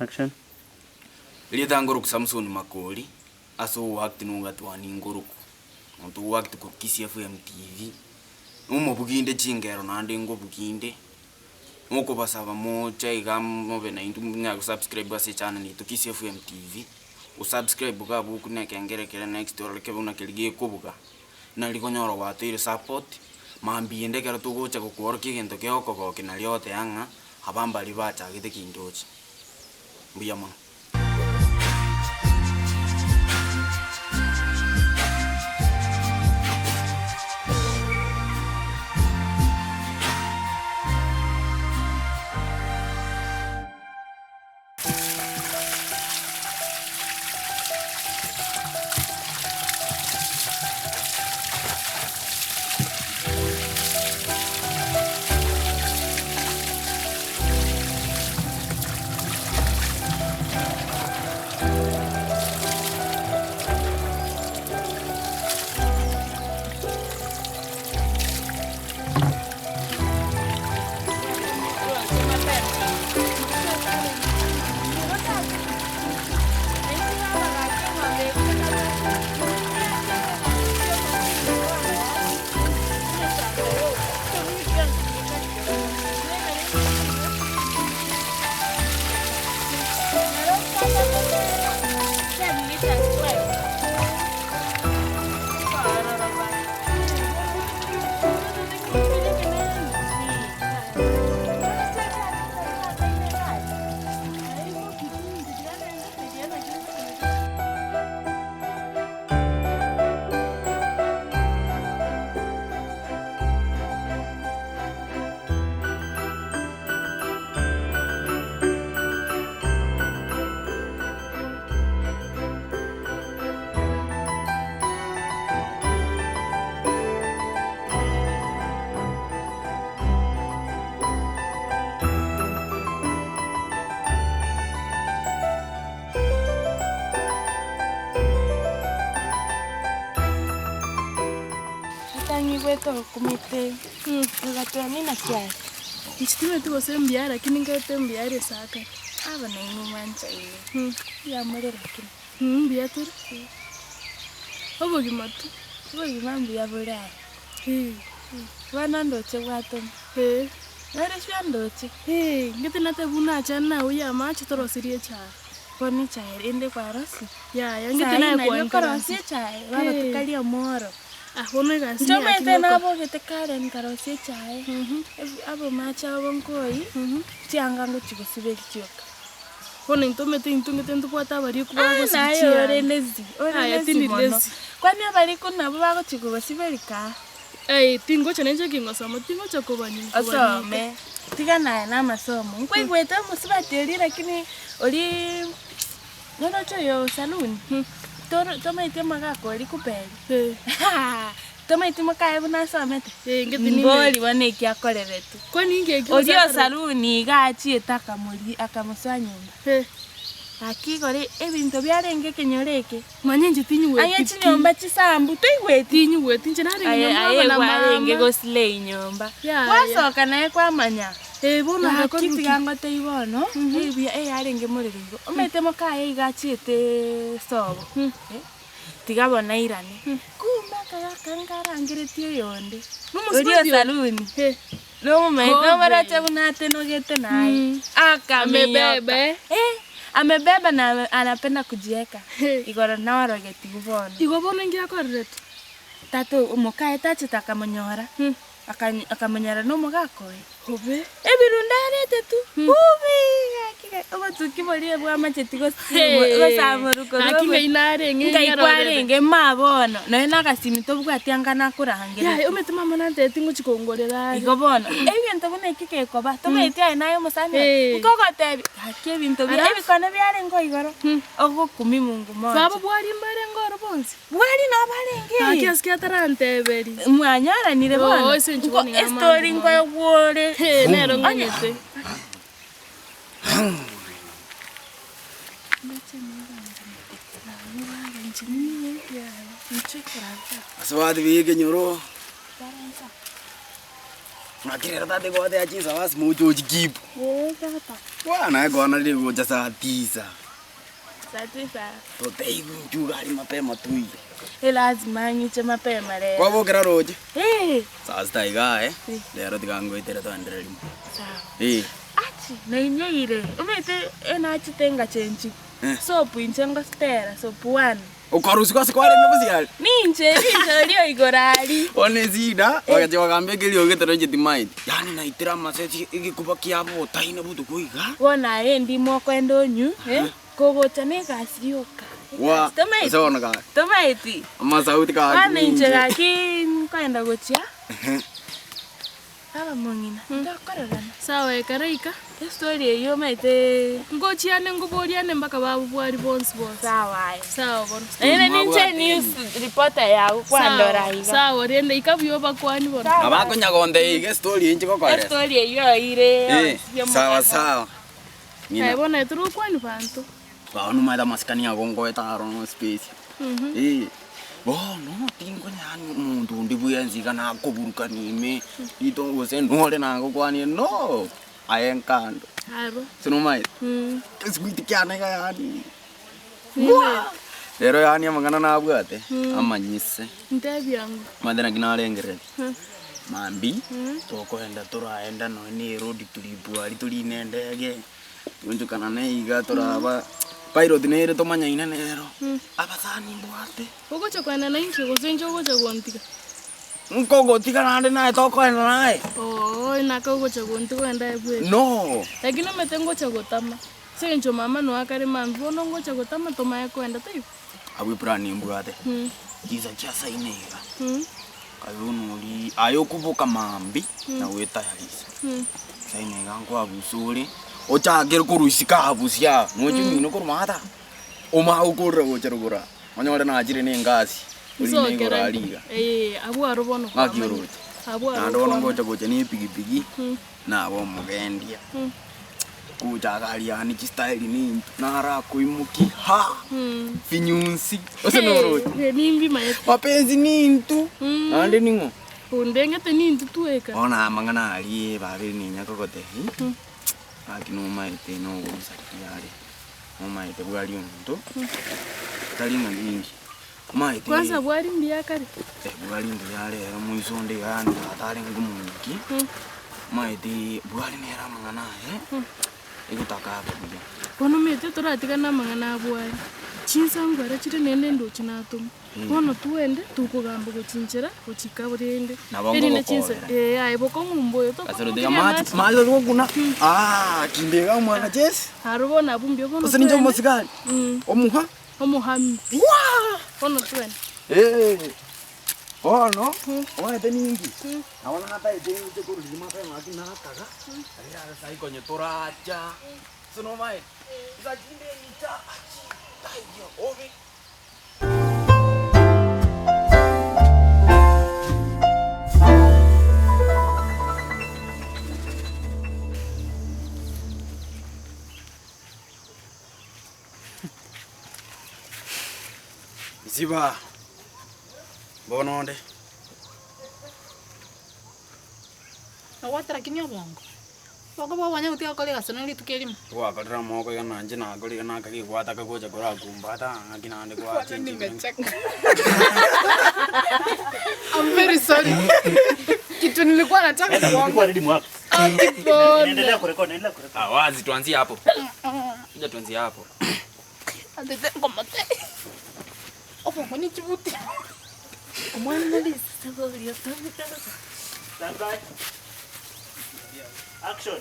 Action. Erieta ngoroku Samson Makori, ase ogoakti nogatwani ngoroku, omonto ogoakti korwa Kisii FM TV, na omobugi inde chingero naende ngobugi inde, nokobasaba moche iga mobe naintwe monyare gosubscribe ase echannel yaito Kisii FM TV, osubscribe iga abwo okune ekengere keria next orore kebe buna keria gekobuga, nari konyora gwatoire support, mambia ende ekero togocha gokworokia egento kegokogokia nario ogoteba ng'a aba mbaria bachagete kindochi. Mbuya mono. Ritang'igwete ogokumete, ogatwani naki aye? Inche timanyeti gose mbuya lakini nkaete mbuya ere ase akare. Aba nainwe mwanchaine, mbuya more lakini. Mbuya tore, obogima tu. Obogima mbuya bore aye. Bono ndoche bwatoma. Nore sure ndoche. Ngete nateba buna achane naye oyie amache toroserie echae. Bono echae rende kwarosia? Yaya ngete Saii naye nario kwainkaransa. okorosia echae, baba tokaria omoro. Ah bono egasi Inche neyaki omanyete ngokora. nabogete kare nkarosia echae, abomache abo nkoyia, chianga ngochia gosiberia chioka. Bono intwe omanyete intwe ngete ntobwate abarikwa Ah bagosibi naye chianga. ore lazy, ore Yaya lazy tindi mono. lazy. Kwani abarikwa nabo bagochia kogosiberia kaa? Aye tingocha nainche kingosoma tingocha kobani kobanika. Osome, tiga naye na amasomo, nkwaigwete omosubati oria lakini oria noroche oyo saluni, toro tomaeti omogaka oria kuperi, tomaeti mokaye buna asomete? Eh, ngeti nime- Mbori bono eki akoreretwe. Kwani inki ekio Oria o gose saluni iga achiete akamoria akamosoa nyomba. Eh. Gaki igoro ebinto biarenge ekenyoro eke. Manya inche tinyigweti Ang'e chinyomba chisambu toigweti. Tinyigweti inche narenge Aye nyomba aye aba na kwarenge mama. goslay nyomba. Yaya. Gwasoka naye kwamanya. Eh bono Gaki agakorwa ki? tiga ngotebie bono, ebuya eyarenge morero igo. Omanyete mokaye iga achiete sobo, eh, tiga bono airane. Kumbe akagaka nkarangeretie oyonde, oria Nomosubati oria? osaluni. Eh. Nomomanyete Kumbe. nomoroche buna atenogete naye, akaminyoka. Amebeba eh. Eh, amebeba na anapenda kujieka, igoro naorogetigwe bono. Igo bono inki akoreretwe? Tata omokaye tachete akamonyora, akany akamonyora na omogaka oye. Obe. Ebirundo arete tu, bobe gaki gaki, obotuki boria bwamacheti gosi gosamorwa korwa Gaki obo ng'ai narenge ngai nyarorere. kwarenge mma bono, nonye na agasimi tobwati anga nakorangeretie. Yaya omanyete mama nantebeti ngochi kongorera are. Igo bono, ebinto buna eki gekoba, tomaeti aye naye omosani oye, Eh. nkogotebi, gaki ebinto bia Alafu- ebikone biarenge igoro, ogokumia Mungu moja. Baba bwari mbarenge oro bonsi? Bwari nabo barenge. Gaki asike ataranteberia. Mwanyoranire bono. Oo, ase inche bono nigo Estori amang'ana. nkoegwa ore. Ee, nero ng'anyete. Ase batebirie ekenyoro, Naki rero tata egwateba chinsabasi moche ochikipu. Ee tata. Bwana naye kwanarire gocha saa tisa. Saa tisa. Toteigu inchuo iga aria mapema toiye. E lazima ng'iche mapema rero. Kwabokera roche? Ee. Saa sita igaa eh, Eh. rero tiga ngoitere toenderere rimo. Sawa. Eh. Achi, nainyeire, omanyete enachete ngachenchi. Eh. Soap inche ngositera, soap one. Okorusigwa ase kwarenge bosiari? Ninche, ninche oria o igoro aria. Bono esida, bagachia bagamba ekeriogi getari timaeti. Yaani naitire amasesi egekuba kiabo otaine botuko iga. Bono aye ndimo okoenda onywe, eh, kogocha na egasi yoka. Wa, Egasi, tomaeti? ase bono gaki. Tomaeti? Amasauti gaki Bono inche ninche. gaki nkoenda gochia. Baba mong'ina, ntokororana. Sawa ekero ika. Estory eyio omanyete. Ngochiane ngoboriane mpaka babobwari bonsi bonsi. Sawa aye. Sawa bono. Naende ninche news reporter yago kwandora iga. Sawa rende ika buya obakwani bono. Sawa. Nabo akonya gontebia iga estory eye inche gokoeresa. Estory eyio oire Eh, yonsi sawa y'omogano. sawa. Ng'ina. Aye bono aye torokwania banto. Bono omanyete amasikani ago ngoeta aro no space. Eh, bono tinkonya yaani omonto onde bwensi iga nakoburukania ime, rito gose nore nagokwanie no, aye nkando. Aro. Ase nomanyete? Eswiti kiane iga yaani waa! Rero yaani amang'ana nabwate, amanyise. Ntebia ang'o? Omanyete naki narengereretie, mambia, tokoenda toraenda nonye na eroad trip aria torine endege. Toonchokana na iga toraba pilot nere tomanyaine nero, abasani mbwate. Ogocha koenda nainche gose inche ogocha gontiga? Nkogotiga naende naye tokoenda naye. Oo, naka ogocha gontiga ogende aye bweka. No. Lakini omanyete ngocha gotama, ase eng'encho mama noe akare mambia bono ngocha gotama tomaye koenda taibo? Abwo eplan mbwate, chinsa chia saa ine iga, kabe buna oria aye okoboka mambia na goetayarisha. Saa ine iga nkwabusa ore, ochakere korwa isiko abusia aa, noche omino korwa maata, omanye gokorera gocha rogoro aa, onyore nachire na engasi, orine igoro aria iga. Ee, abwo aro bono Ng'aki kwamanyire. oroche? Abwo aro Naende bono kwamanyire. ngocha gocha na epigipigi, naba omogendia, gocha aria yaani chistyle nintwe, narakoimokia ha! Finyunsi, gose noroche? Ee, nimbimanyete. Mapenzi nintwe, naende ning'o? Ondengete nintwe tweka. Bono amang'ana aria babere ninya kogotebia, gaki nomaete nogosaria are, nomaete bwari omonto, tari ng'a ninki, omaete Kwanza bwari mbuya kare? Bwari mbuya are ere moiso onde iga yaani tata arenge omonyoki, omaete bwari nere amang'ana aye. Egotaka abe buya. Bono omanyete toratigane amang'ana abwo aria, chinsangu aria chire naende ndoche natoma. Bono twende tokogamba gochinchera gochika rende. Nabo Erinde chinsa ngogokoorera. ee aye bokong'u mboyo Kasero tokomokeria tiga mache amache. mache tori gokuna aah kinde iga omwana chesi. Aro bono abwo mbuya bono Gose ninche twende. omosigari omuha. Omohami. Waa! Bono twende. Eeh bono omanyete ninki? Nabo nataete inche korwa riria mapema gaki nakaga, lakini ase sai konye toracha, ase nomaete, insa chinde incha achi taiyo obe. Ziba, bono onde. Nogwate lakini obongo, obongo bwabonye gotiga gokora egasi nonya rituko erimo. Gwakorire amaboko iga na inche nakora iga nakagigwata kagocha korakumbata ng'aki naende Bwana gwachenchire. nimecheka. I'm very sorry. Kitu nilikuwa nataka kuongea. Akipona. Endelea kurekodi, endelea kurekodi. Ah, wazi tuanzie hapo. Kuja tuanzie hapo. Atete ngomote. Obongo ni chibuti. Omwana risase boria otomete. Stand by. Action.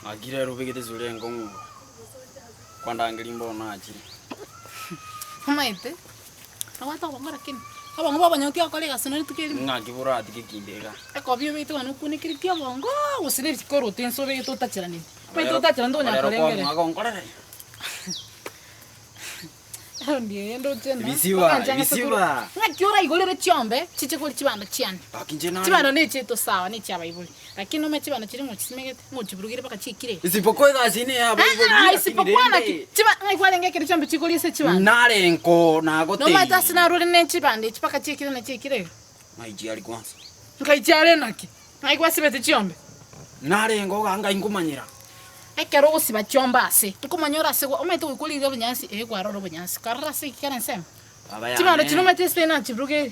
Ng'aki rero obegete esura enkong'u iga, kwandangeria mbono nachire. Omanyete, nabwate obongo lakini, obongo bwa obonyene tiga gokora egasi nonye rituko erimo. Ng'aki boratige kinde iga. Ekobi obegete bono okunekeretie obongo gose na ebikoroto inse obegete otacheraneti. Omanyete otacherani tokonyara Rero korengereria. kwamoa gonkorera. Eraundi eye ndoche na Ebisiba, bakancha ng'ase ebisiba. korwa. Ng'aki oraigorere chiombe chiche koria chibando chiane. Gaki inche nare. Chibando ne echiaito sawa ne echiabaibori, lakini ome chibando chiria ng'ochisimegete, ng'ochiburugire mpaka chiikire. Isipokuwa egasi ne yabaibori Ah, lakini isipokuwa naki rende chiba ng'ai kwarenge ekero chiombe chikoria ase chibando. Narengo nagotebia. Nomanyete ase narure ne chibando echi mpaka chiikire na chiikire iga. Ng'ai chiari kwanza. Ngai chiare naki? Ng'ai gwasibete chiombe? Narengo iga ngai nkomanyera. Ekero ogosiba chiombe ase, nkomanya ore ase omanyete goika origereria obonyansi, ee kwarora obonyansi, kwarora ase ekero ensemo. Baba Chibando yane. chiria omanyete ase nachiburugerie.